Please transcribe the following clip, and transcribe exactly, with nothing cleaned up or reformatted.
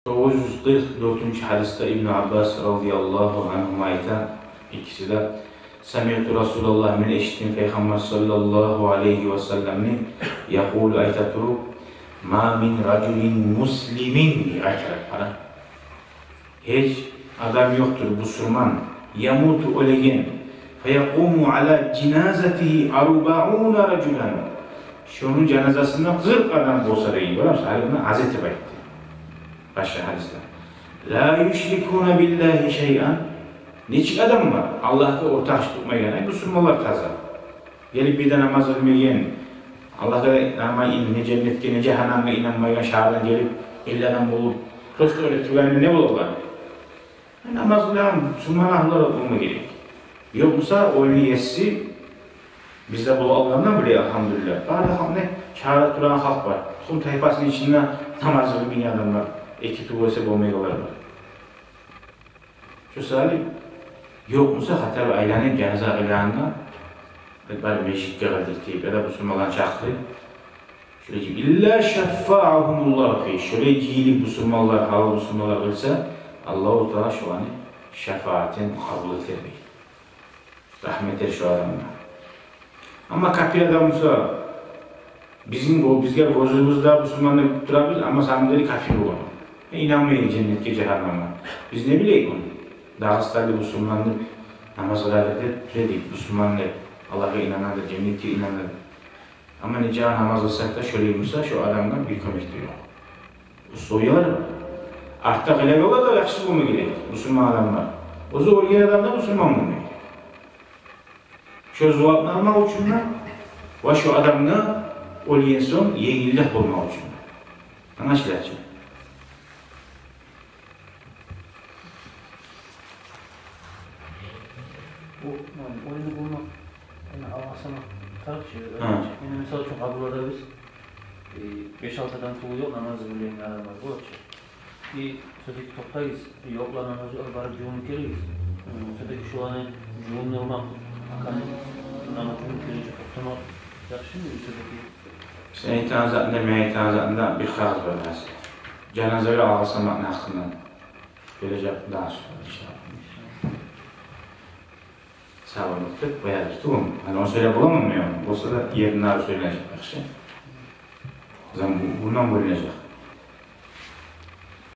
Тогъуз юз къыркъ дёртюнчю гьадисде Ибну Аббас радияллагьу ангьума айта, экиси де: «Самиъту Расулаллагь, мен эшитдим Пайхаммар саллаллагьу алайгьи ва салламны якъулу, айта туруп: ма мин ражулин муслимин», — деп айтаракъ, къара. Гьеч адам ёкъдур бусурман, ямуту, оьлеген, фаякъуму ала жаназатигьи арбауна ражулан. Шону жаназасына къыркъ адам болса деген, гёремисиз, гьали муну аз этип айтды. Башгъа гьадисде: «Ла юшрикуна биллагьи шайъан». Нечик адам бар Аллагьгъа ортакъ иш тутмайгъан, ай, бусурманлар таза. Гелип бир де намаз къылмайгъан, Аллагьгъа инанмай, не женнетге, не жагьаннамгъа инанмайгъан шагьардан гелип, элли адам болуп, просто оьле тургъанда не бола? Намаз къылагъан бусурман агьлулар болма герек. Ёкъ буса, оьлюню еси бизде бола алгъандан биле, алгьамдулиллагь. Бары да халкъ, не, шагьарда турагъан халкъ бар. Тухум-тайпасыны ичинде намаз къылмайгъан адамлар, эки тюгюл эсе болмайгъанлар бар. Шо саялы, ёкъ буса, хата бир айланып, жаназа къылагъанда, бир межитге къылдыртып, яда бусурманланы чакъырып, шолай жыйылып, илла шаффагьумуллагьу фигьи, шолай жыйылып бусурманлар, гьалал бусурманлар къылса, Аллагьу Таала шоланы шафаатын къабул этер дей. Рагьмат этер шо адамгъа. Амма капир адам буса, бизин гё-, бизге гёзюбюзде бусурман деп турабыз, амма сама дери капир болгъан. Э, инанмай женнетге, жагьаннамгъа. Биз не билейик ону? Дагъыстанлы бусурман деп, намаз къыладыр деп тура эдик, бусурман деп, Аллагьгъа инанадыр, женнетге инанадыр. Амма нечакъы намаз къылсакъ да, шолай буса, шо адамгъа бир кёмек де ёкъ. Условиялар бар. Артда къылагъанлар да яхшы болма герек, бусурман адамлар. Оьзю оьлген адам да бусурман болма герек. Шо зувапны алмакъ учун да ва шо адамгъа оьлген сонг енгиллик болмакъ учун да. Англашыла чы? Бу, яни, оьлюню къылмакъ, яни, алгъасамакъ тарыкъ чы. Гьа. Яни, мисал учун, къабурларда биз, э, беш-алты адам тюгюл ёкъ намаз къылагъан адамлар бола чы. И всё-таки токътагъыз, и ёкъланы намазына барып жувунуп гелигиз. Э, всё-таки шоланы жувундурмакъ, акъырын намаз учун гележек токътамакъ яхшымы, всё-таки? Сен айтагъан затында, мен айтагъан затында бир къагъыз бар гьазир. Жаназагъа алгъасамакъны гьакъындан. Гележек дарсда, иншаллагь. Савлукъ деп къоярбыз, тюгюлмю? Гьали ону сёйлеп боламан мен ону. Болса да, еринде сёйленежек, яхшы. Зам-, бу-, бундан бёлюнежек.